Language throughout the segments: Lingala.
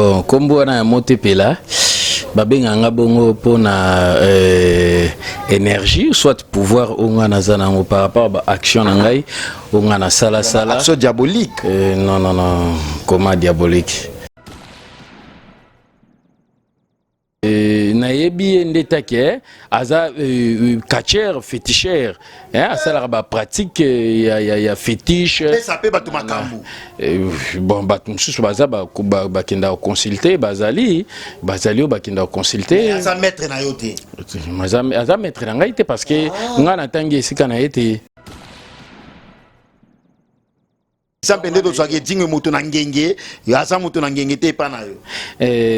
Bon, nkombo wana ya Motepela babengaka nga bongo mpona énergie soit pouvoir oyo nga naza nango par rapport ba action na ngai oyo nga nasalasala. Action diabolique? Non, non, non, comment diabolique? Nayebi ye nde take aza catcheur féticheur, hein, asalaka bapratique ya fétiche. Pesa mpe bato makambo. Bon, bato mosusu baza bakendaka consulte, bazali oyo bakendaka consulte. Aza maître na yo te? Aza maître na ngai te, parce que ngai natangi esika na ye te. Eza mpe nde tozwaka edingwe moto na ngenge, aza moto na ngenge te epa na yo?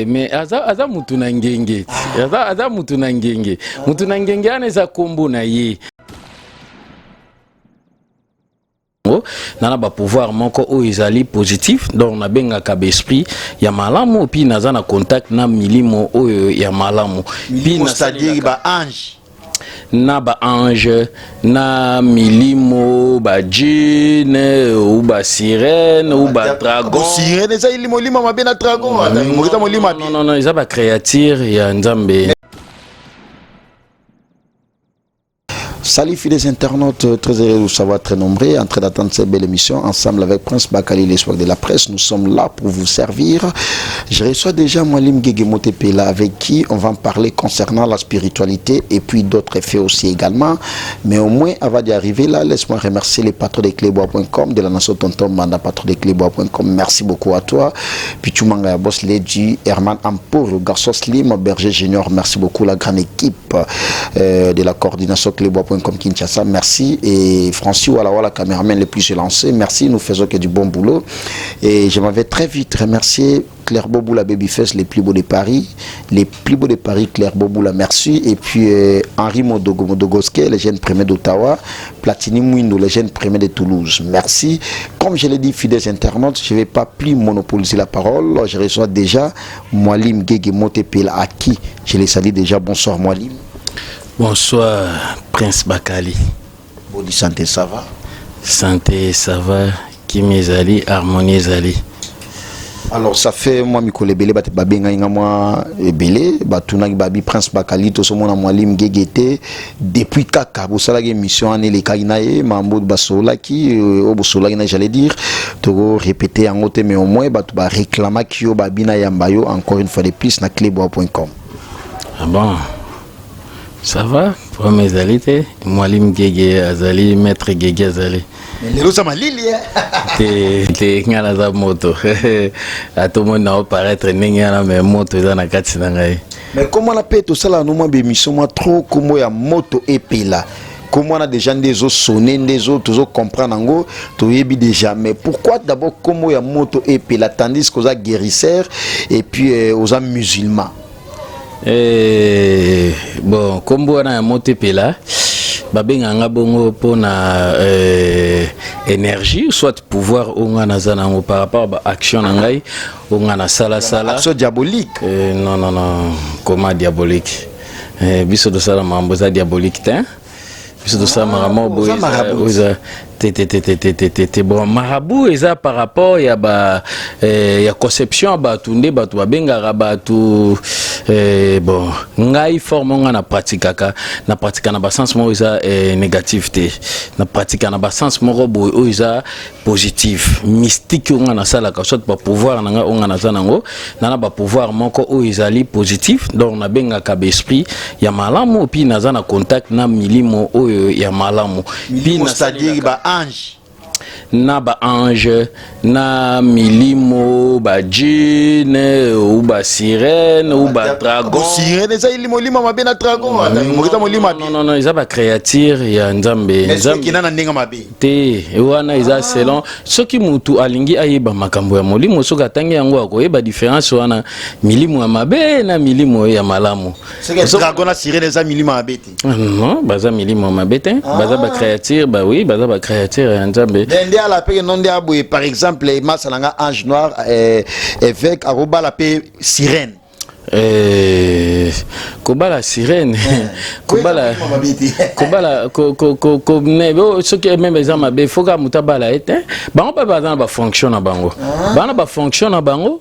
Mais aza mutu na ngenge, aza mutu na ngenge. Mutu na ngenge wana eza kombo na ye. Na bapouvoir moko oyo ezali positif, donc nabengaka baesprit ya malamu, puis naza na contact na milimo oyo ya malamu. Puis c'est-à-dire baange? Na baange, na milimo, badjinn ou basirène ou badragon. Sirène eza molimo mabe na dragon eza molimo? Non, non, non, eza bacréature ya Nzambe. Salut fidèles internautes, très heureux de vous savoir très nombreux en train d'attendre cette belle émission ensemble avec Prince Bakali, l'espoir de la presse. Nous sommes là pour vous servir. Je reçois déjà Mwalim Gege Motepela avec qui on va en parler concernant la spiritualité et puis d'autres faits aussi également. Mais au moins, avant d'y arriver là, laisse-moi remercier les patrons de clébois.com, de la nation Tonton Manda, patron de clébois.com. Merci beaucoup à toi. Puis Chumanga Boss Lady, Herman Ampour, Garçon Slim, Berger Junior, merci beaucoup la grande équipe de la coordination clébois.com Kinshasa, merci. Et Francis Walla, caméraman le plus lancé, merci, nous faisons que du bon boulot. Et je m'avais très vite remercier Claire Boboula Babyface, les plus beaux de Paris, les plus beaux de Paris, Claire Boboula, merci. Et puis Henri Modogo Modogoske, le jeune premier d'Ottawa, Platini Mwindo, le jeune premier de Toulouse, merci. Comme je l'ai dit, fidèles internautes, je ne vais pas plus monopoliser la parole. Je reçois déjà Mwalim Gege Motepela, à qui je les salue déjà. Bonsoir Mwalim. Bonsoir Prince Bakali. Boni santé, ça va? Santé, ça va. Kimia ezali, harmonie ezali. Alors ça fait moi mikolo ebele bato babengai nga mwa ebele, batunaki babi Prince Bakali, tozomona Mwalim Gege te depuis kaka bosalaki émission wana elekaki na ye, mambo basololaki oyo bosololaki na, j'allais dire toko répéter yango te, mais au moins bato baréclamaki yo, babi na yamba yo encore une fois de plus na cleboa.com. Ah bon, ça va, problème ezali te. Mwalim Gege azali, maître Gege azali. Lelo oza malili? Te te, ngai naza moto. Atomoni na oparaître ndenge wana, mais moto eza na kati na ngai. Mais kombo wana mpe tosalaka no mwa bémission mwa trop, kombo ya moto epela, kombo wana déjà nde ezosone, nde tozocomprendre yango, toyebi déjà. Mais pourquoi d'abord kombo ya moto epela, tandis qu'oza guérisseur et puis oza musulman? Bon, kombo wana ya moto epela babengaka nga bongo mpona énergie soit pouvoir oyo ngai naza nango par rapport ba action na ngai oyo ngai nasalasala. Action diabolique? Non, non, non, comment diabolique? Biso tosala makambo eza diabolique te. Biso tosala makambo boye eza te te te te te te te te. Bon, marabout eza par rapport ya ba ya conception ya bato, nde bato babengaka bato. Bon, ngai forme ngai na pratikaka, na pratika na basens moko eza négatif te, na pratika na basens moko boye oyo eza positif, mystique. Oyo ngai nasalaka soit bapouvoir na ngai oyo ngai naza nango, na bapouvoir moko oyo ezali positif, donc nabengaka baesprit ya malamu, puis naza na contact na milimo oyo ya malamu. Puis c'est-à-dire baange? Na baange, na milimo, badjinn ou basirène ou badragon. Sirène eza molimo mabe na dragon eza molimo? Non, non, non, eza bacréature ya Nzambe. Nzambe na ndenge mabe? Te, wana eza selon soki mutu alingi ayeba makambo ya molimo. Soki atangi yango, akoyeba différence wana, milimo ya mabe na milimo ya malamu. Dragon na sirène eza milimo ya mabe te? Non, baza milimo ya mabe te, baza bacréature, ba oui, baza bacréature ya Nzambe. Nde ala mpe no nde aboye, par exemple masa na nga ange noir, évêque akobala mpe sirène? Kobala sirène, kobala soki même eza mabe, faut ka moto abala ye te. Bango mpe baza na bafonction na bango, baza na bafonction na bango.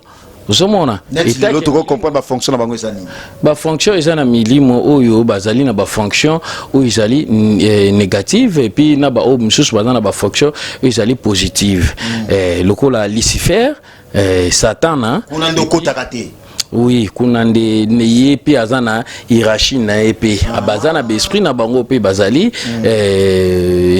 Ozomona? Neti lelo tokocomprendre bafonction na bango eza nini? Bafonction eza na milimo oyo bazali na bafonction oyo ezali négative, et puis na baoyo mosusu baza na bafonction oyo ezali positive, lokola Lucifer, Satana. Kuna nde okotaka te? Oui, kuna nde ye mpe aza na hiérarchie na ye mpe. Baza na baesprit na bango mpe bazali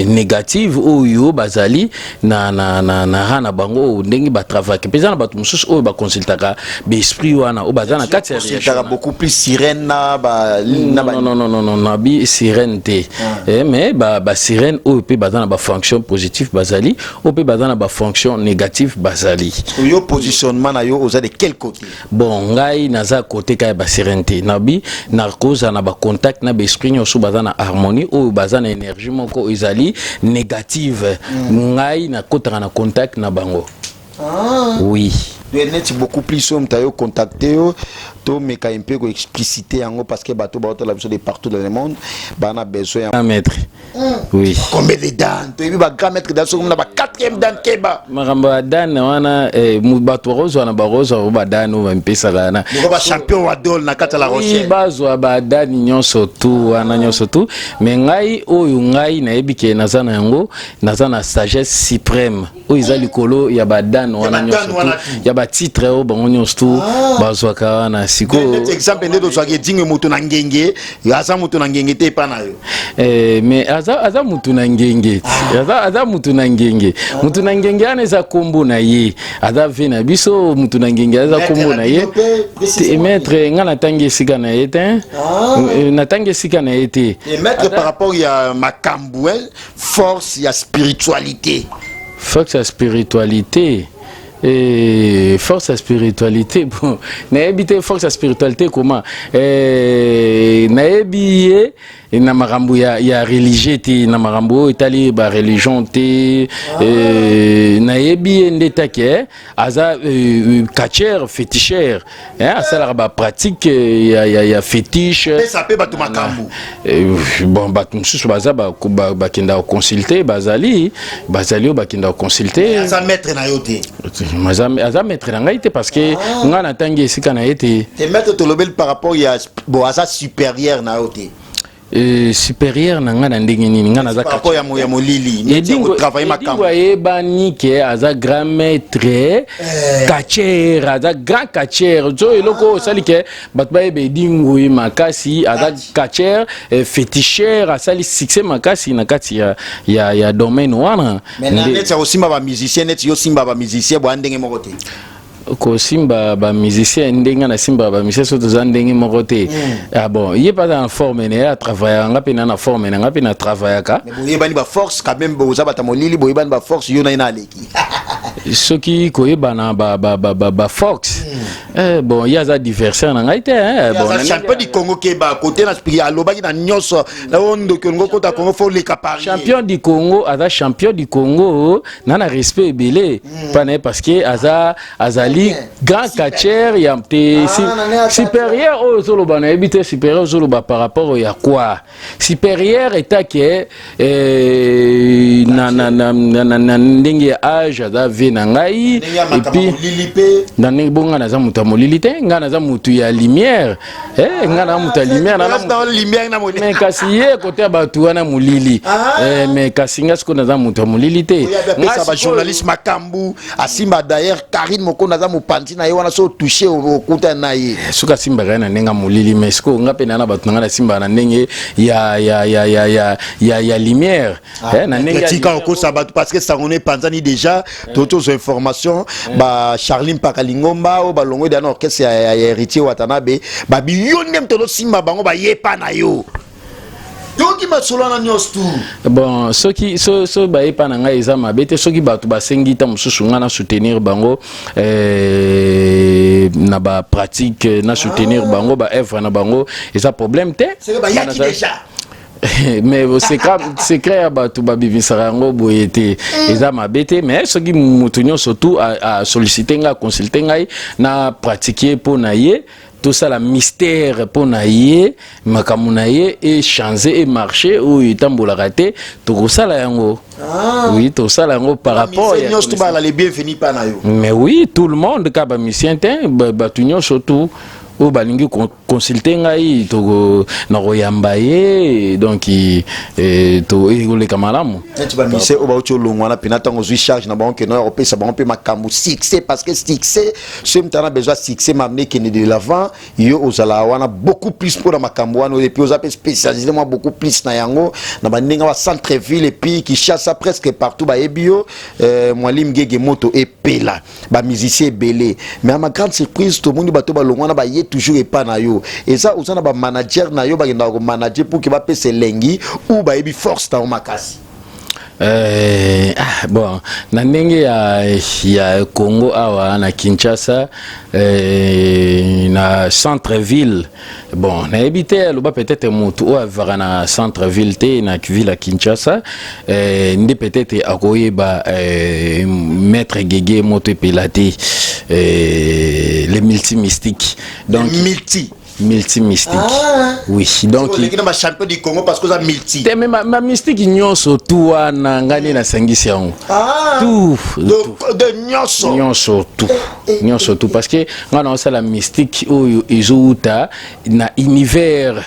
négative, oyo bazali na ra na bango, oyo ndenge batravaillaka mpe. Eza na bato mosusu oyo baconsultaka baesprit wana oyo baza na kati ya Consultaka beaucoup plus sirène na ba na ba Non, non, non, non, non, nabi sirène te. Mais basirène oyo mpe baza na bafonction positive bazali, oyo mpe baza na bafonction négative bazali. Yo, positionnement na yo, oza de quel côté? Bon, ngai naza côté kaka ya basirène te. Nabi nakozala na bacontact na baesprit nyonso baza na harmonie, oyo baza na énergie moko oyo ezali négative. Ngai nakotaka na contact na bango, oui. Neti beaucoup plus oyo moto ayo contacte yo, tomeka mpe koexplicite yango, parce que bato baotala biso de partout dans le monde, bana besoin ya Grand maître, oui. Combien de dan? Toyebi ba grand maître dan, soki na ba quatrième dan, keba. Makambo ya dan wana, bato bakozwa na bakozwa po badan oyo bamipesaka wana. Loko bachampion wa dol na kati ya La Rochelle. Bazwa badani nyonso tu wana, nyonso tu. Mais ngai, oyo ngai nayebi ke naza na yango, naza na sagesse suprême oyo eza likolo ya badan wana badan nyonso wana tu, ya batitre oyo bango nyonso tu bazwaka wana sikoyo. Neti exemple nde tozwaka Edingwe, moto na ngenge, aza moto na ngenge te epa na yo? Mais aza mutu na ngenge, aza mutu na ngenge. Mutu na ngenge wana eza kombo na ye, aza ve na biso mutu na ngenge, aza Maître kombo na na ye. bino mpe, précisément. Maître, nga natangi esika na ye te. Natangi esika na ye te. Et maître par rapport ya makambo, hein, force ya spiritualité? Force ya spiritualité, force ya spiritualité, bon, nayebi te force ya spiritualité comment. Nayebi ye na makambo ya religieux te, na makambo oyo etali bareligion te. Nayebi ye nde take aza catcheur féticheur, asalaka bapratique ya fétiche. Pesa mpe bato makambo. Bon, bato mosusu baza bakendaka koconsulte, bazali oyo bakendaka koconsulte. Aza maître na yo te? Aza maître na ngai te, parce que ngai natangi esika na ye te. Te, maître, tolobeli par rapport ya, bon, aza supérieur na yo te? Supérieur na ngai na ndenge nini? Ngai naza par rapport ya molili, neti ya kotravaille makambo. Edingwe ayebani ke aza grand maître catcheur, aza grand catcheur. So eloko oyo osali ke bato bayeba Edingwe makasi, aza catcheur, féticheur, asali succès makasi na kati ya domaine wana. Mais na neti ya kosimba bamusicien, neti yo simba bamusicien boya ndenge moko te? Kosimba bamusicien, ndenge nasimbaka bamusicien, so toza ndenge moko te. Ah bon, ye mpe aza na forme na ye atravaillaka, nga mpe na forme na nga mpe na travaillaka. Mais boyebani baforce quand même, boza bato ya molili, boyebani baforce, yo na ye na aleki. Soki koyebana baforce, bon, ye aza adversaire na ngai te, hein. Bon, aza champion du Congo, keba kote na spiri alobaki na nyonso na oyo ndoki olingi okota Congo, fo oleka Paris. Champion du Congo, aza champion du Congo, na respect ebele mpa na ye, parce que aza, azali grand catcheur ya te. Supérieur oyo ozoloba, nayebi te supérieur ozoloba par rapport ya quoi. Supérieur etake na ndenge ya âge, aza ve na ngai. Ndenge ya makambo Et puis molili mpe. Na ndenge bo, ngai naza moto ya molili te, ngai naza motu ya lumière. Ngai naza moto ya lumière, na lumière na molili. Mais kasi ye kote ya bato wana molili. Mais kasi ngai sikoyo naza moto ya molili te. Oyo apesa bajournaliste makambo, asimba d'ailleurs Karine Mokondo, aza mopanzi na ye wana, so touche okuta na ye. Soki asimbaka ye na ndenge ya molili, mais sikoyo nga mpe na bato na ngai nasimbaka na ndenge ya lumière. Na ndenge ya Tika okosa bato, parce que sango no epanzani déjà. Tozwa information, ba Charlie Mpaka Lingomba oyo balongwe deya na orchestre ya Héritier Watanabe, babi yo nde moto ozosimba bango, bayepa na yo, toyoki masolo wana nyonso tu. Bon, soki so bayepa na ngai, eza mabe te. Soki bato basengi ta mosusu ngai na soutenir bango na bapratique, na soutenir bango baœuvre na bango, eza problème te. Seke bayaki déjà. Mais secret ya bato babimisaka yango boye te, eza mabe te. Mais soki moto nyonso tu asollicite ngai, aconsulte ngai, na pratique mpo na ye. Tosala mystère mpo na ye, makambo na ye echange, emarche oyo etambolaka te, tokosala yango. Oui, tosala yango par rapport ya nyonso tobala les bienvenus pa na yo. Mais oui, tout le monde, ka bamusicien te, bato nyonso tout oyo balingi consulte ngai, nakoyamba ye. Donc ekoleka malamu. Neti bamusicien oyo bauti olongwa wana mpena, ntango ozwi charge na bango, keno ya kopesa bango mpe makambo succès, parce que succès, soki moto ana besoin succès mamne ekende de l'avant, yo ozala wana beaucoup plus mpona makambo wana. Et puis oza mpe spécialisé mwa beaucoup plus na yango na bandenge ba centre ville et puis Kinshasa, presque partout bayebi yo. Mwalimu Gege Moto Epela, bamusicien ebele, mais à ma grande surprise, tomoni bato balongwa wana baye toujours epa na yo. Eza oza na bamanager na yo bakendaka komanager pour ke bapesa elengi ou bayebi force na yo makasi? Ah, bon, na ndenge ya Congo awa na Kinshasa, na centre ville, bon, nayebi te, aloba peut-être motu oyo avivaka na centre ville te, na ville ya Kinshasa, nde peut-être akoyeba maître Gege Moto Epela te, le multimystique. Donc multi Multimystique. Ah. Oui, donc oleki na bachampion du Congo parce que oza multi. Te, mais ma mystique nyonso tu wana, ngai nde nasangisi yango. Ah. Tout. De nyonso. Nyonso tout, nyonso tout, parce que ngai naosala mystique oyo ezowuta na univers.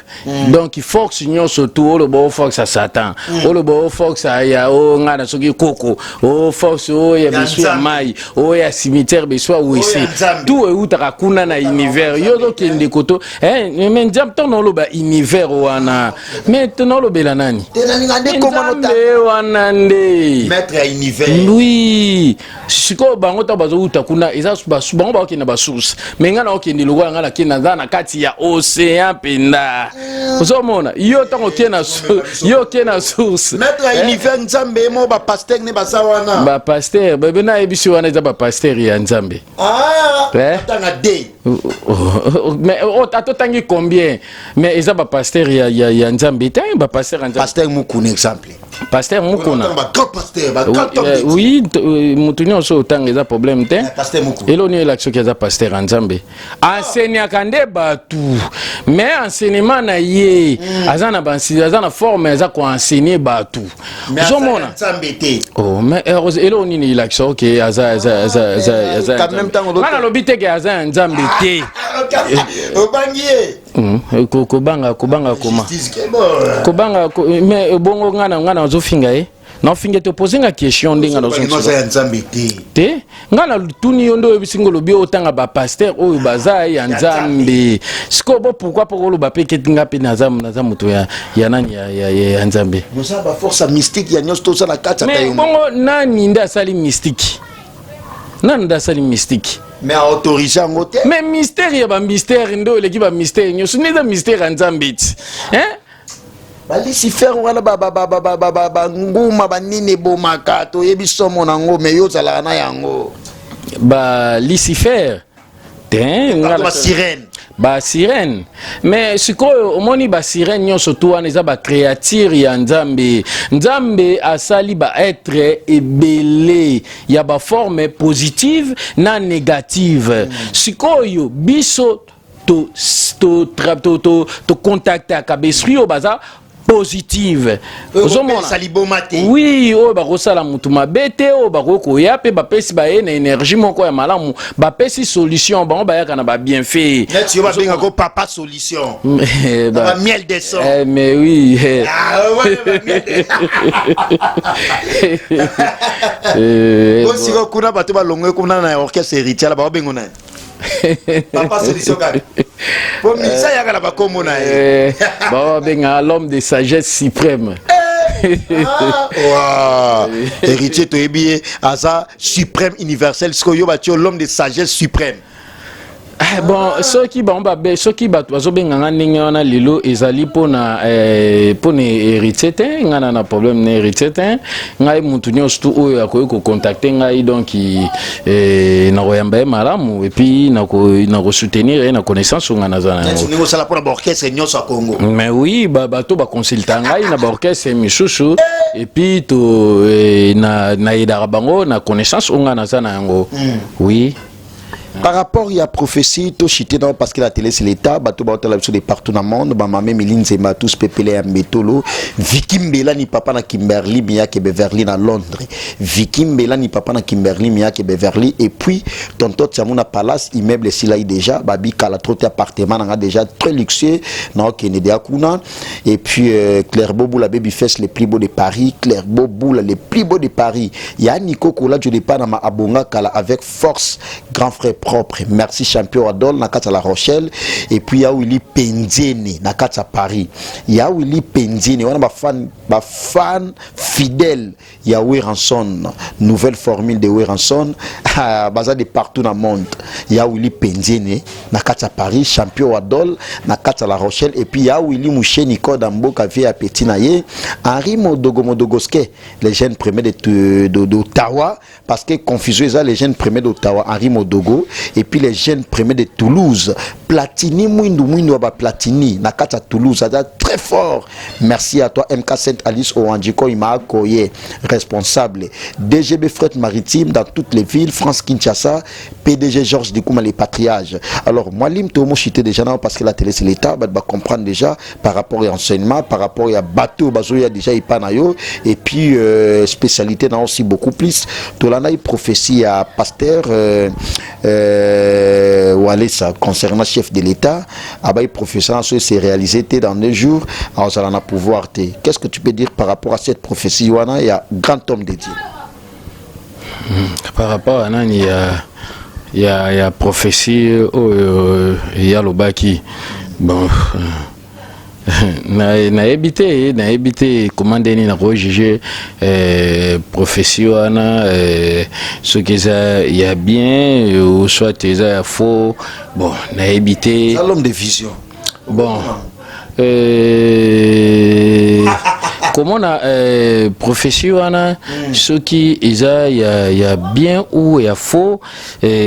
Donc force nyonso tu, oloba o force ya Satan, oloba o force ya o ngai na soki koko, o force oyo ya biso ya mai, oyo ya cimetière, biso ya wese, tout eutaka kuna na univers. Yo ozokende koto, mais Nzambe, ntango naoloba univers wana, mais naolobela nani? Nzambe wana nde maître ya univers. Oui, sikoyo bango ntango bazowuta kuna, eza bango bakokende basource, mais ngai naokende lokola ngai nakende, naza na kati ya océan mpenza. Ozomona yo ntango okende na yo okende na source. Maître ya univers, Nzambe mo, bapasteur nde baza wana. Bapasteur bebe nayebisi wana eza bapasteur ya Nzambe. Tanga de. Mais atotangi combien? Mais eza bapasteur ya Nzambe te, bapasteur ya Nzambe. Pasteur Mukuna, exemple. Pasteur Mukuna. Bagrand pasteur, bagrand. Oui, motu nyonso otanga eza problème te. Pasteur Mukuna. Eloni oyelaki soki aza pasteur ya Nzambe, enseignaka nde bato, mais enseignement na ye aza na aza na forme, aza koenseigner bato. Ozomona? Nzambe te. Oh, mais eloko nini elakisa oke aza nga? Nalobi te ke aza ya Nzambe te. Obangi ye. Kobanga, kobanga koma kobanga, mais bongo nga na nga nazofinga ye, naofinga te. Opose nga question ndenge naza ya Nzambe te. Te, nga na tuni yo nde oyebisi nga, olobi otanga bapasteur oyo baza ya Nzambe. Sikoyo bo pourquoi mpo koloba mpe keti nga mpe naza moto ya nani ya Nzambe? Oza baforce mystique ya nyonso toza na kati. Mais bongo nani nde asali mystique? Nani nde asali mystique? Mais autorise yango te. Mais mystère ya bamystère nde oyo eleki bamystère nyonso nde eza mystère ya Nzambe ti, hein? Balucifer wana, banguma banini ebomaka, toyebi somo nango, mais yo ozalaka na yango. Balucifer te. Basirene. Basirene, mais sikoyo omoni basirene nyonso tu wana eza bacréature ya Nzambe. Nzambe asali baêtre ebele ya baforme positive na négative. Sikoyo biso tocontactaka baesprit oyo baza positive. Ozomona liboma te. Oui, oyo bakosala motu mabe te, oyo bakoki koya mpe bapesi baye na énergie moko ya malamu, bapesi solution. Bango bayaka na babienfait. Neti yo babengako papa solution, ba miel de son. Eh, mais oui. Ah, ouais, ba miel de osiko kuna, bato balongwe kuna na orchestre Héritier, baobengo na papa solution kaka po misa yaka na bakombo na ye. Babenga l'homme de sagesse suprême. Ah, Héritier, toyebi ye aza suprême universel. Sikoyo yo batie l'homme de sagesse suprême. Ah, bon, soki bango babe, soki bato bazobenganga ndenge wana lelo, ezali mpona mpona Héritier te. Ngai na problème na Héritier te. Ngai mutu nyonso tu oyo akoki kocontacte ngai, donc nakoyamba ye malamu et puis nakosoutenir ye na connaissance oyo ngai naza na yango. Ndenge osala mpona baorchestre nyonso ya Congo. Mais oui, bato baconsulta ngai na baorchestre misusu et puis to nayedaka bango na connaissance oyo ngai naza na yango, oui. Par rapport ya prophétie, toshite nao, parce que la télé, c'est l'État. Bato baotala biso de partout na monde, bamame Mili Nzemba, tous pepele ya Mbetolo, Viki Mbelani, papa na Kimberly Miyake Beverly na Londres, Viki Mbelani, papa na Kimberly Miyake Beverly, et puis tonton Tiamuna Palace, immeuble esilai déjà, babi kala trop te, appartement nanga déjà très luxueux na okende deya kuna. Et puis Claire Boboula, baby face le plus beau de Paris, Claire Boboula, le plus beau de Paris, ya Nico Kola de Panama, abonga kala avec force, grand frère propre, merci. Champion Adol na kati ya La Rochelle, et puis ya Willy Penzeni na kati ya Paris, ya Willy Penzeni wana, bafan, bafan fidèle ya Werrason, nouvelle formule de Werrason, baza de partout na monde. Ya Willy Penzeni na kati ya Paris, champion Adol na kati ya La Rochelle, et puis ya Willy Musheni Code Mboka, vie ya petit na ye Henri Modogo Modogoske, les jeunes premiers d'Ottawa, parce que confusion eza, les jeunes premiers d'Ottawa, Henri Modogo, et puis les jeunes premiers de Toulouse, Platini Mwindu Mwindu wa Platini na kati ya Toulouse, aza très fort. Merci à toi, MK Saint Alice Owanjiko Ima Koye, responsable DGB Fret Maritime dans toutes les villes, France Kinshasa, PDG Georges Dikouma les Patriages. Alors moi lim to chité déjà non, parce que la télé, c'est l'État, bah, bah comprendre déjà par rapport à enseignement, par rapport à bateau bazoya déjà ipanayo, et puis spécialité dans aussi beaucoup plus. Tolanda prophétie à pasteur Walesa concernant chef de l'État, abayi prophétie s'est réalisé dans 2 jours azala na pouvoir te. Qu'est-ce que tu peux dire par rapport à cette prophétie wana ya grand homme de Dieu? Par rapport à nani, ya prophétie oyo ya lobaki, bon, nayebi te, nayebi te comment ndeni nakojuge prophétie wana, soki eza ya bien ou soit eza ya faux, bon, nayebi te. L'homme de vision. Bon, komona prophétie wana, soki eza ya bien ou ya faux,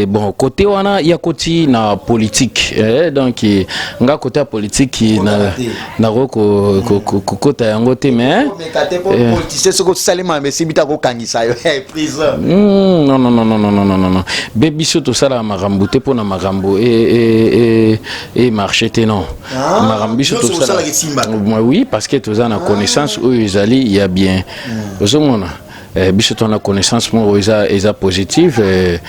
bon, côté wana ya koti na politique, donc nga côté ya politique na nakoki kokota yango te, mais Politicien, soki osalema esimbi te, akokangisa yo prison. Non, non, non, non, non, non, non, non, be biso tosalaka makambo te mpona makambo e marché te, non. Makambo biso tosala, oui, parce que toza na connaissance oyo ezali ya bien. Ozomona, biso tona connaissance moko eza positive,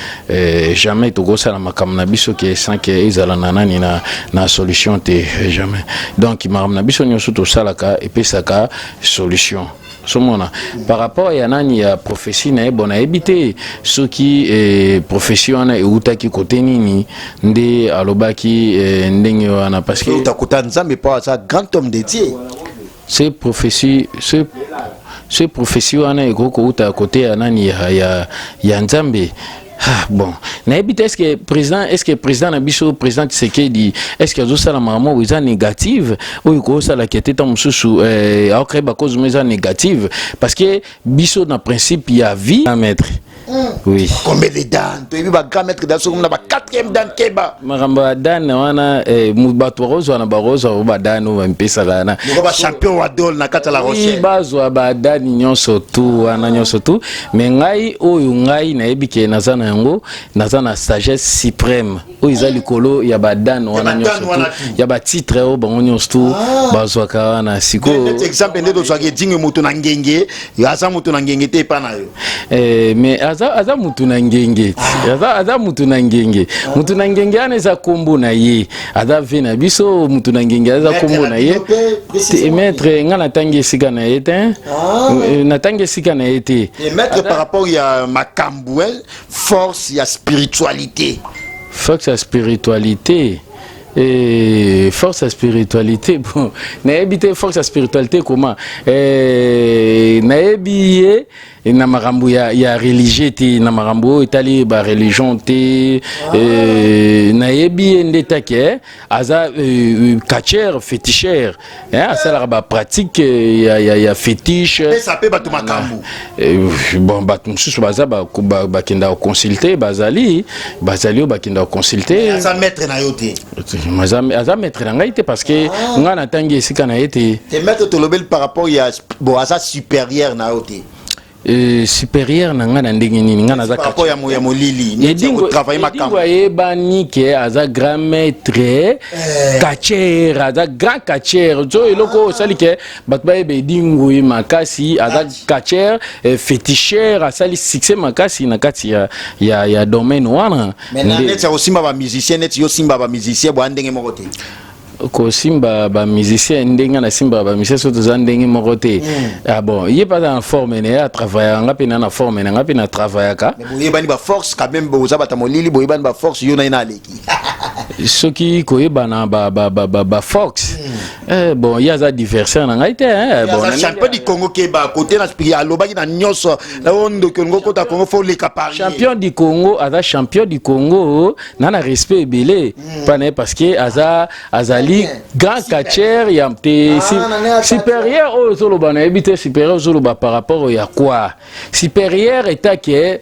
jamais tokosala makambo na biso ke sans ke ezala na nani, na solution te, jamais. Donc makambo na biso nyonso tosalaka epesaka solution. Somona par rapport ya nani, ya prophétie na ye, bon, nayebi te soki prophétie wana eutaki kote nini nde alobaki ndenge wana, parce que Utakuta Nzambe mpo aza grand homme de Dieu. Ce prophétie wana ekoki kouta kote ya nani, ya Nzambe. Ah, bon, nayebi te, est ce que président na biso, président Tshisekedi, est ce que azosala makambo oyo eza négative, oyo kosalaka te? Ntango mosusu aocrée bacause mo eza négative, parce que biso na principe ya vie maître, oui. Combien de dan? Toyebi bagrand maître dan, soki na ba quatrième dan, keba. Makambo ya dan wana, bato bakozwa na bakozwa o badani oyo bamipesaka wana. Loko bachampion wa dol na kati ya La Rochelle. Bazwa badani nyonso tu wana, nyonso tu, mais ngai oyo ngai nayebi ke naza na yango, naza na sagesse suprême oyo eza likolo ya badane wana nyonso tu, ya batitre oyo bango nyonso tu bazwaka wana sikoyo. Exemple nde tozwaka edinge moto na ngenge, aza moto na ngenge te epa na yo. Mais aza mutu na ngenge, aza mutu na ngenge. Mutu na ngenge wana eza kombo na ye, aza ve na biso mutu na ngenge, aza kombo na ye. Maître, nga natangi esika na ye te, natangi esika na ye te. Maître, par rapport ya makambo force ya spiritualité? Force ya spiritualité, force ya spiritualité, bon, nayebi te force ya spiritualité comment. Nayebi ye na makambo ya religieux te, na makambo oyo etali bareligion te. Nayebi ye nde take aza catcheur féticheur, asalaka bapratique ya fétiche. Pesa mpe bato makambo. Bon, bato mosusu baza bakendaka koconsulte, bazali oyo bakendaka koconsulte. Aza maître na yo te? Aza maître na ngai te, parce que ngai natangi esika na ye te. Te, maître tolobeli par rapport ya, bon, aza supérieur na yo te. Supérieur na ngai na ndenge nini? Ngai naza par rapport ya molili, neti ya kotravailler makambo. Edingwe ayebani ke aza grand maître catcheur, aza grand catcheur. So eloko oyo osali ke bato bayeba Edingwe makasi, aza catcheur, féticheur, asali succès makasi na kati ya domaine wana. Mais na neti ya kosimba bamusicien, neti yo simba bamusicien boya ndenge moko te? Kosimba bamusicien, ndenge nasimbaka bamusicien, so toza ndenge moko te. Ah bon, ye mpe aza na forme na ye atravaillaka, nga mpe na forme na nga mpe na travaillaka. Mais boyebani baforce quand même, boza bato ya molili, boyebani baforce, yo na ye na aleki. Soki koyebana baforce, bon, ye aza adversaire na ngai te, hein. Bon, aza champion du Congo, keba kote na alobaki na nyonso na oyo ndoki olingi okota Congo, fo oleka Paris. Champion du Congo, aza champion du Congo na respect ebele mpa na ye, parce que aza, azali grand catcheur ya te. Ah, supérieur oyo ozoloba, nayebi te supérieur ozoloba par rapport ya quoi. Supérieur etake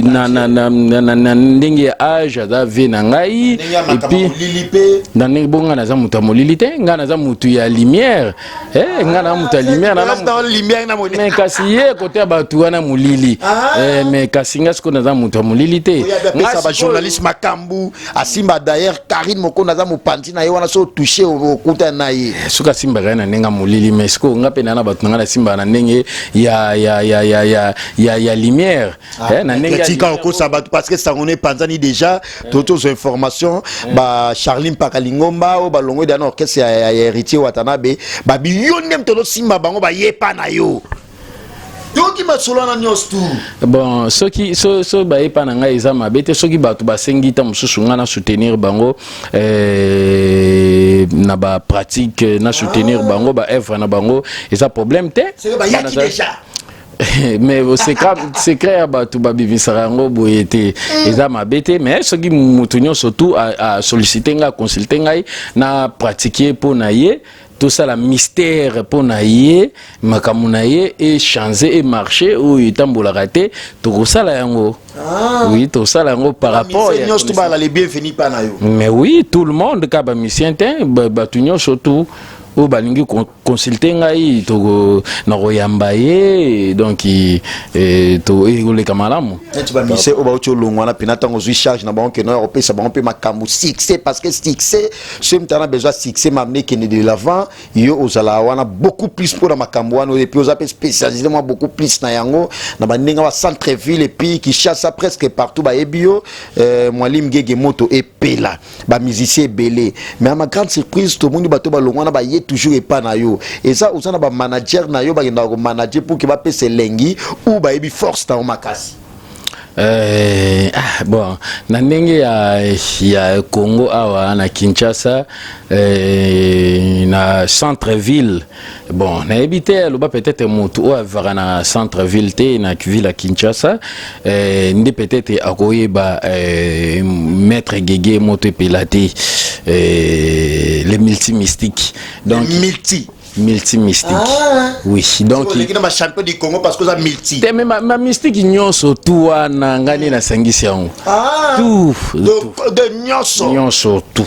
na ndenge ya âge, aza vie na ngai. Ndenge ya makambo et puis molili mpe. Na ndenge bo ngai naza moto ya molili te, ngai naza motu ya lumière, ngai naza moto ya lumière. Na lumière na molili. Mais kasi ye kote ya bato wana molili. Mais kasi ngai sikoyo naza moto ya molili te. Oyo Ngai apesa sikoyo- bajournaliste makambo, asimba d'ailleurs Karine Mokondo, aza mopanzi na ye wana, so otouche okuta na ye. Soki asimbaka ye na ndenge ya molili, mais sikoyo nga mpe na bato na ngai nasimbaka na ndenge ya lumière. Na ndenge ya tika lumière. Okosa bato parce que sango no epanzani déjà, tozwa information ba Charlie Mpaka Lingomba oyo balongwe da na orchestre ya Héritier Watanabe, babi yo nde moto ozosimba bango, bayepa na yo, toyoki masolo wana nyonso tu. Bon, soki so bayepa na ngai, eza mabe te. Soki bato basengi ta mosusu ngai na soutenir bango na bapratique, na soutenir bango baœuvre na bango, eza problème te. Seke bayaki déjà. Mais secret ya bato babimisaka yango boye te, eza mabe te. Mais soki moto nyonso tu asollicite ngai, aconsulte ngai, na pratique mpo na ye, tosala mystère mpo na ye, makambo na ye echange, emarché oyo etambolaka te, tokosala yango. Oui, tosala yango par rapport ya nyonso tu bala les bienvenus pa na yo. Mais oui, tout le monde, ka bamusicien te, bato nyonso tu oyo balingi consulte ngai, nakoyamba ye, donc ekoleka malamu. Neti bamusicien oyo bauti olongwa wana mpena, ntango ozwi charge na bango, keno ya kopesa bango mpe makambo succès, parce que succès, soki moto ana besoin succès mamne ekende de l'avant, yo ozala wana beaucoup plus mpona makambo wana. Et puis oza mpe spécialisé mwa beaucoup plus na yango na bandenge ba centre ville et puis Kinshasa, presque partout bayebi yo. Mwalim Gege Moto epela bamusicien ebele, mais à ma grande surprise, tomoni bato balongwa wana baye toujours epa na yo. Eza oza na bamanager na yo bakendaka komanager pour ke bapesa elengi ou bayebi force na yo makasi? Ah, bon, na ndenge ya Congo awa na Kinshasa, na centre ville, bon, nayebi te. Aloba peut-être motu oyo avivaka na centre ville te, na ville ya Kinshasa, nde peut-être akoyeba maître Gege Moto epela te, le multimystique, donc multi multimystique. Ah. Oui, donc oleki na bachampion du Congo parce que oza multi. Te, mais ma mystique nyonso tu wana, ngai nde nasangisi yango. Ah. Tout. De nyonso. Nyonso tu,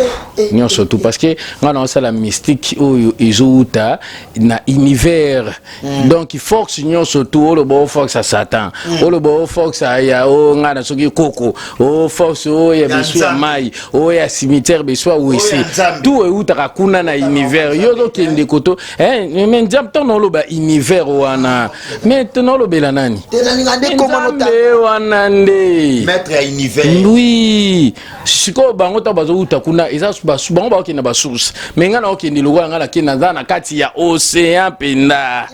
nyonso tu, parce que ngai naosala mystique oyo ezowuta na univers. Donc force nyonso tu, oloba o force ya Satan, oloba o force ya o ngai na soki koko, o force oyo ya besu ya Nzambe. Mai oyo ya cimetière, besu ya wese. Ya Nzambe. Tout eutaka kuna na univers. Yo ozokende koto, mais Nzambe, ntango naoloba univers wana, mais naolobela nani? Te, nalinga nde komona. Nzambe wana nde maître ya univers. Oui, sikoyo bango ntango bazowuta kuna, eza bango bakokende basource, mais ngai naokende lokola ngai nakende, naza na kati ya océan mpenza.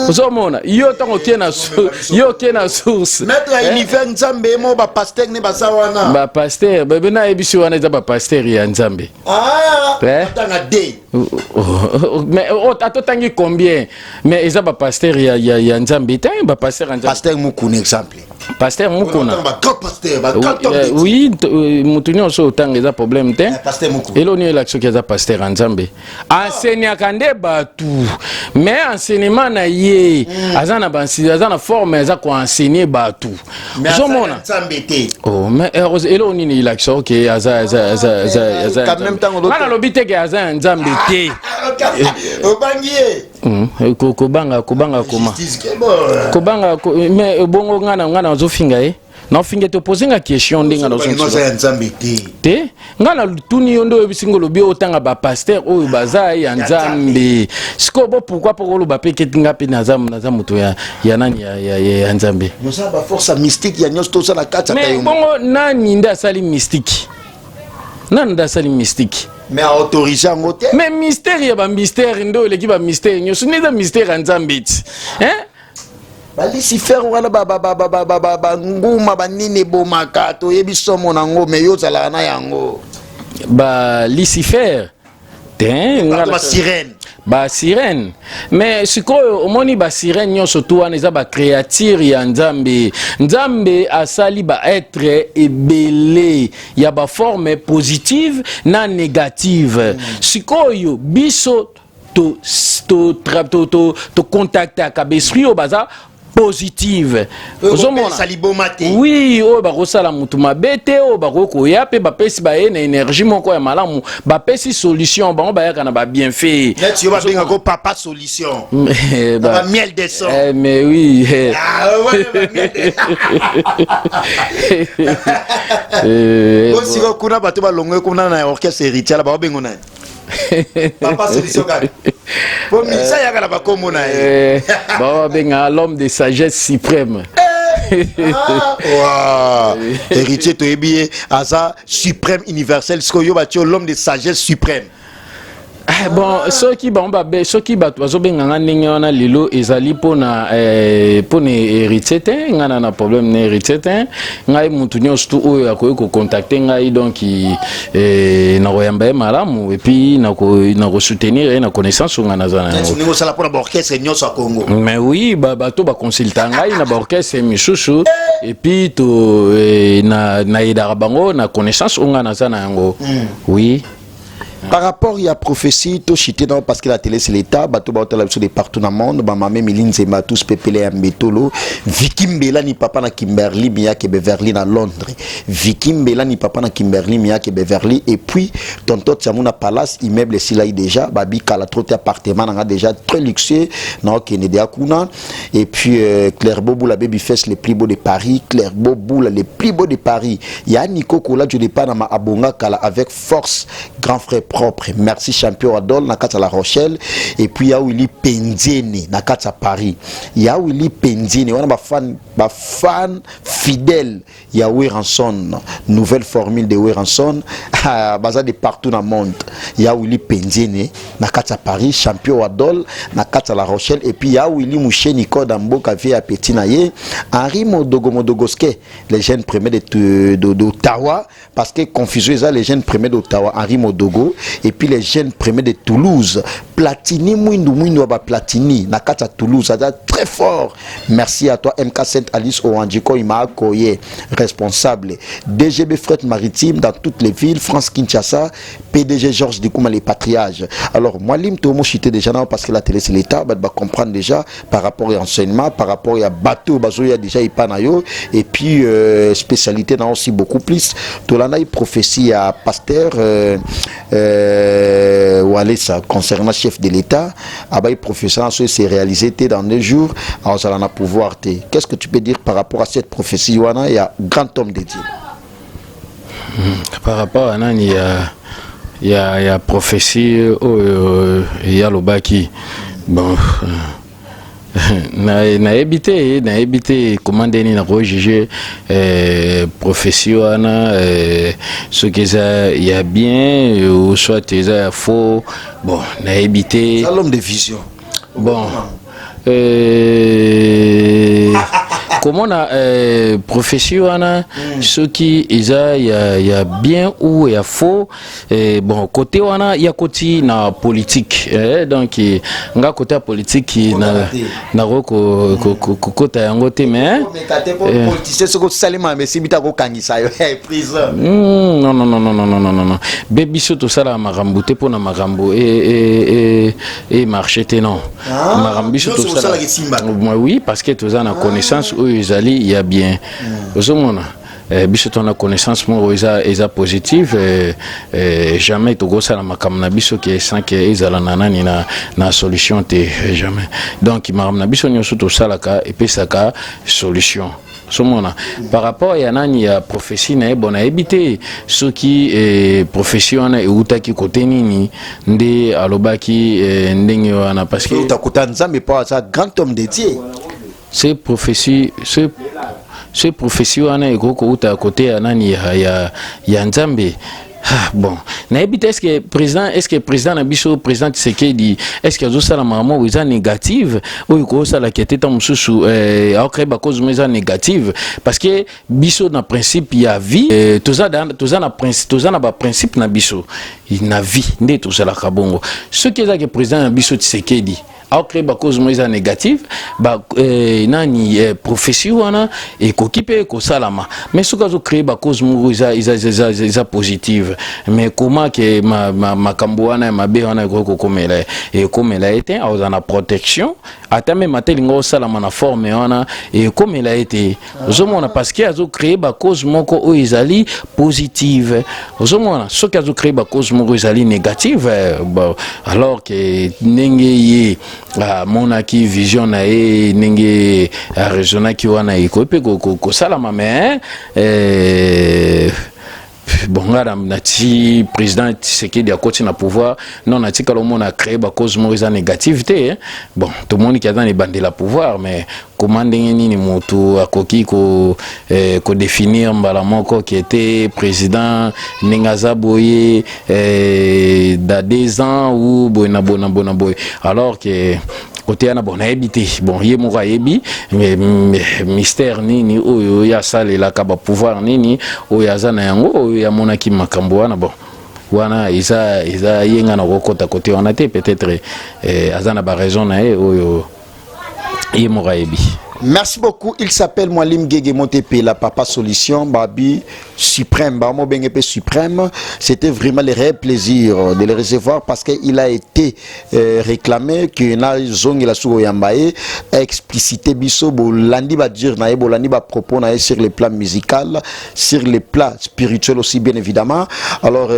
Ozomona yo ntango yo okei na source. Maître ya univers, Nzambe mo bapasteur ne baza wana. Bapasteur bebe nayebisi wana, eza bapasteur ya Nzambe. Ah, Eh? atanga de Mais atotangi combien? Mais eza bapasteur ya Nzambe te, bapasteur ya Nzambe. Pasteur Mukuna, exemple. Pasteur Mukuna. Bagrand pasteur, bagrand homme de Dieu. Oui, motu nyonso otanga, eza problème te. Eh, pasteur Mukuna. Eloni elaki soki aza pasteur ya Nzambe, enseignaka nde bato, mais enseignement na ye aza na forme, aza koenseigner bato. Mais aza ya Ozomona Nzambe te. Oh, mais eloko nini elakisa oke aza aza aza aza aza Quand même, ntango nga nalobi te ke aza ya nzambe te. Obangi ye. Kobanga kobanga koma Justice ke bon. Kobanga mais bongo nga nazofinga ye, naofinga te. Opose nga question ndenge Balingo aza ya nzambe te. Te, nga na tuni yo nde oyebisi nga, olobi otanga bapasteur oyo baza ya nzambe. Sikoyo bo pourquoi mpo koloba mpe ke nga mpe naza moto ya nani ya nzambe? Nyonso baforce mystique ya nyonso toza na kati ata mais yo. Bongo nani nde asali mystique? Nani nde asali mystique? Mais aautorise yango te. Mais mystère ya bamystère nde oyo eleki bamystère nyonso nde eza mystère ya nzambe ti, hein? Balucifer wana, banguma banini ebomaka, toyebi somo nango, mais yo ozalaka na yango. Balucifer te. Bato basirène. Basirène, mais sikoyo omoni basirène nyonso tu wana eza bacréature ya nzambe. Nzambe asali baêtre ebele ya baforme positive na négative. Sikoyo biso tocontactaka baesprit oyo baza positive. Ozomona liboma te. Oui, oyo bakosala motu mabe te, oyo bakoki koya mpe bapesi baye na énergie moko ya malamu, bapesi solution. Bango bayaka na babienfait. Neti yo babengako papa solution. Ba miel de son. Eh, mais oui. Ah, ouais, ba miel de Bosiko kuna, bato balongwe kuna na orchestre Héritier la, baobengo nani? Papa solution kaka po misa yaka na bakombo na ye. Babenga l'homme de sagesse suprême. Ah, wow. Héritier, toyebi ye aza suprême, universel. Sikoyo yo batie l'homme de sagesse suprême. Ah, bon, soki bango babe, soki bato bazobenganga ndenge wana lelo, ezali mpona héritier te. Ngai na problème na héritier te. Ngai mutu nyonso tu oyo akoki kocontacte ngai, donc nakoyamba ye malamu et puis nakosoutenir ye na connaissance oyo ngai naza na yango. Ndenge osala mpona baorchestre nyonso ya Congo. Mais oui, bato baconsulta ngai na baorchestre misusu et puis to nayedaka bango na connaissance oyo ngai naza na yango, oui. Par rapport à la prophétie, to chité non, parce que la télé c'est l'État, bato ba la de partout dans le monde, ba mamé Miline Zemba tous pepele ya mbetolo, Vicky Mbela ni papa na Kimberly Miyake Beverly na Londres. Vicky Mbela ni papa na Kimberly Miyake Beverly et puis tonton Tiamuna Palace immeuble sila déjà, babi kala trop appartement na déjà très luxueux na okende de kuna. Et puis Claire Boboula Babyface le plus beau de Paris, Claire Boboula le plus beau de Paris. Il y a Nico Kola je pas na abonga kala avec force, grand frère propre. Merci champion Adol na kati ya La Rochelle et puis ya Willy Penzene na kati ya Paris. Ya Willy Penzene wana ba fan, ba fan fidèle ya Werrason, nouvelle formule de Werrason, baza de partout dans le monde. Ya Willy Penzene na kati ya Paris, champion Adol na kati ya La Rochelle et puis ya Willy Moucheni Code Mboka vie ya petit na ye Henri Modogo Modogoske, les jeunes premiers de d'Ottawa, parce que confusion eza les jeunes premiers d'Ottawa Henri Modogo et puis les jeunes premiers de Toulouse, Platini Mwindu Mwindu ba Platini na kati ya Toulouse aza très fort. Merci à toi MK Saint Alice Owanjiko Ima Koye responsable DGB Fret Maritime dans toutes les villes France, Kinshasa, PDG Georges Dikouma les patriages. Alors moi lim to mo chité déjà non, parce que la télé c'est l'État, ba ba comprendre déjà par rapport à enseignement, par rapport à bateau bazo ya déjà ipana yo et puis spécialité dans aussi beaucoup plus tolanda prophétie à pasteur Walesa concernant chef de l'État. Abaye prophétie so s'est réalisé dans 2 jours azala na pouvoir te. Qu'est-ce que tu peux dire par rapport à cette prophétie wana ya grand homme de Dieu? Par rapport à nani ya prophétie oyo ya lobaki, bon, nayebi te, nayebi te koma ndeni nakojuge prophétie wana, soki eza ya bien ou soit eza ya faux, bon, nayebi te. L'homme de vision. Bon, komona prophétie wana, soki eza ya bien ou ya faux, bon, côté wana ya koti na politique, donc nga côté ya politique nakoki kokota yango te, mais Politicien soki osalema esimbi te, akokangisa yo prison. Non, non, non, non, non, non, non, non, be biso tosalaka makambo te mpona makambo e marché te, non. Makambo biso tosala, oui, parce que toza na connaissance oyo ezali ya bien. Ozomona. Biso tona connaissance moko eza positive. Jamais tokosala makambo na biso ke sans ke ezala na nani na solution te, jamais. Donc makambo na biso nyonso tosalaka epesaka solution. Somona par rapport ya nani, ya prophétie na ye, bon, nayebi te soki prophétie wana eutaki kote nini nde alobaki ndenge wana, parce que Utakuta Nzambe mpo aza grand homme de Dieu. Ce prophétie wana ekoki kouta kote ya nani, ya Nzambe. Ah, bon, nayebi te. Est ce que président na biso, président Tshisekedi, est ce que azosala makambo oyo eza négative, oyo kosalaka te? Ntango mosusu aocréer bacause mo eza négative, parce que biso na principe ya vie, toza na baprincipe na biso na vie nde tozalaka bongo. Soki ezaki président na biso Tshisekedi aocréer bacause mo eza négative, ba, nani, prophétie wana ekoki mpe kosalama. Mais soki azocréer bacause moko eza positive, mais comment ke makambo wana ya mabe wana ekoki kokomela ye? Ekomela ye te. Akozala na protection. Ata même ata elingi osalama na forme wana, ekomela ye te. Ozomona, parce que azocréer bacause moko oyo ezali positive. Ozomona, soki azocréer bacause moko ezali négative, bon, alors ke ndenge ye amonaki vision na ye, ndenge araisonnaki wana, ekoki mpe kosalama. Mais bon, nga nati président Tshisekedi akoti na pouvoir, non, natikala omona créer bacause moko eza négative te, eh. Bon, tomoniki aza na ebandela pouvoir, mais koma ndenge nini motu akoki kodéfinir mbala moko ke te, président ndenge aza boye, da 2 ans ou boye na boye na boye na boye, alors que kote wana, bon, nayebi te. Bon, ye moko ayebi mystère nini oyo ye asalelaka, bapouvoir nini oyo aza na yango, oyo amonaki makambo wana. Bon, wana eza ye, nga na kokota kote wana te. Peut-être aza na baraison na ye oyo ye moko ayebi. Merci beaucoup. Il s'appelle Mwalim Gege Montepe, la Papa Solution, Babi Suprême, Bamo Bengepe Suprême. C'était vraiment le réel plaisir de le recevoir parce qu'il a été réclamé que na zone la sous yambaye explicité biso bolandi ba dire na bolandi ba propos na sur le plan musical, sur le plan spirituel aussi, bien évidemment. Alors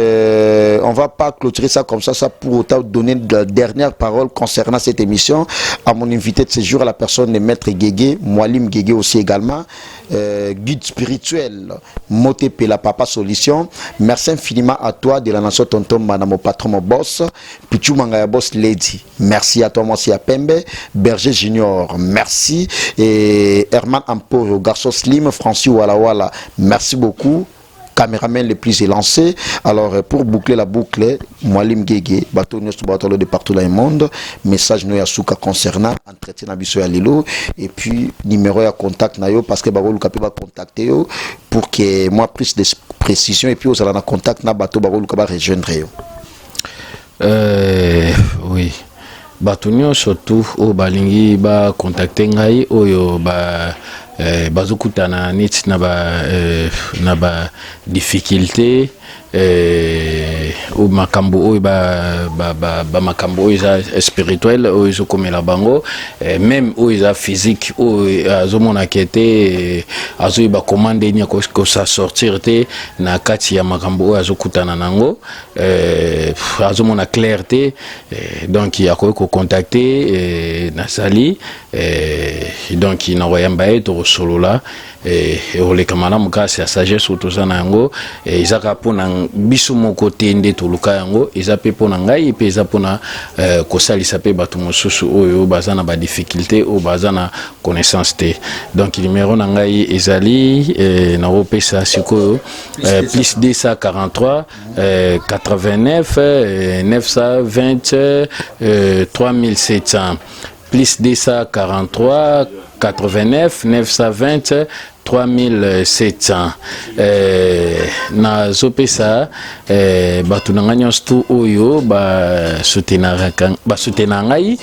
on va pas clôturer ça comme ça pour autant donner la dernière parole concernant cette émission à mon invité de ce jour, à la personne de Maître Gege, Mwalim Gege aussi également, guide spirituel, Motepe la Papa Solution. Merci infiniment à toi de la nation Tonton Madame, mon patron, mon boss, Pichu Mangaya Boss Lady. Merci à toi, moi aussi à Pembe, Berger Junior, merci. Et Herman Amporo, garçon Slim, Francis Walla Walla, merci beaucoup, caméraman le plus élancé. Alors, pour boucler la boucle, Mwalim Gege, bato nyonso bato de partout dans le monde, message na yo ya suka concernant entretien na biso ya lelo et puis numéro ya contact na yo, parce que bakoluka pe ba contacter yo pour que moi plus de précision et puis ozala na contact na bato bakoluka ba rejoindre yo. Oui, bato nyonso tu oyo balingi bacontacter ngai, oyo bazokutana neti na ba difficulté, oyo makambo oyo bamakambo oyo eza spirituel oyo ezokomela bango, même oyo eza physique, oyo azomonaka ete azoyeba koma ndeni kosa sortir te na kati ya makambo oyo azokutana nango, azomona clair te, donc akoki kocontacter nazali, donc nakoyamba ye, tokosolola, ekoleka malamu. Kasi ya sagesse oyo toza na yango, eza kaka mpona biso moko te nde toluka yango, eza mpe mpona ngai, mpe eza mpona kosalisa mpe bato mosusu oyo baza na badifficulté, oyo baza na connaissance te. Donc numéro na ngai ezali, nakopesa sikoyo, plus 243 89 920 3700, plus 243 89 920 3700. Nazopesa bato na ngai nyonso tu oyo basoutenaka, basoutenaka ngai.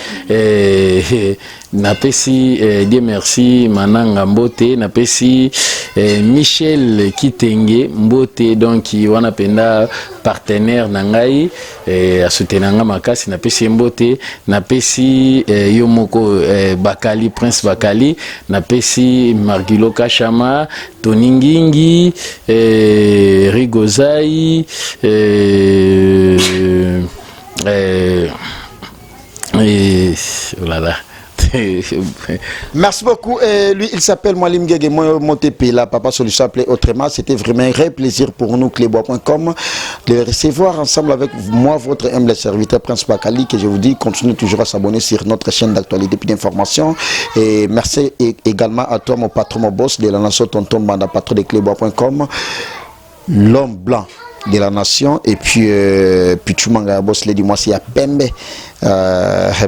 Napesi eh, Dieu merci Mananga mbote, napesi eh, Michel Kitenge mbote, donc wana penda partenaire na ngai eh, asoutenir nga makasi, napesi ye mbote, napesi eh, yo moko eh, Bakali Prince Bakali, napesi Margilo Kashama, Tony Ngingi, eh, Rigozai eh, eh, eh, oh là là. Merci beaucoup. Et lui, il s'appelle Mwalim Gege Motepela, Papa Solution appelé autrement. C'était vraiment un vrai plaisir pour nous, Clébois.com, de recevoir ensemble avec moi, votre humble serviteur Prince Bakali, que je vous dis, continuez toujours à s'abonner sur notre chaîne d'actualité et d'information. Et merci également à toi, mon patron, mon boss de la nation, Tonton Banda, patron de Clébois.com, l'homme blanc de la nation. Et puis Pichu Mangaya, boss lady, moi c'est à Pembe,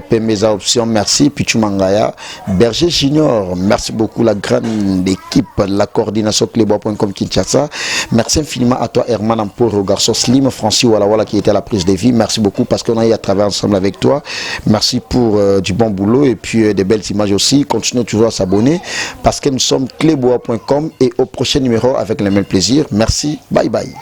Pembe eza option. Merci Pichu Mangaya, Berger Junior, merci beaucoup la grande équipe, la coordination Clébois.com Kinshasa. Merci infiniment à toi Herman Amporo, garçon Slim, Francis Walla Walla qui était à la prise de vie. Merci beaucoup parce qu'on a eu à travailler ensemble avec toi. Merci pour du bon boulot et puis des belles images aussi. Continuez toujours à s'abonner parce que nous sommes Clébois.com et au prochain numéro avec le même plaisir. Merci, bye bye.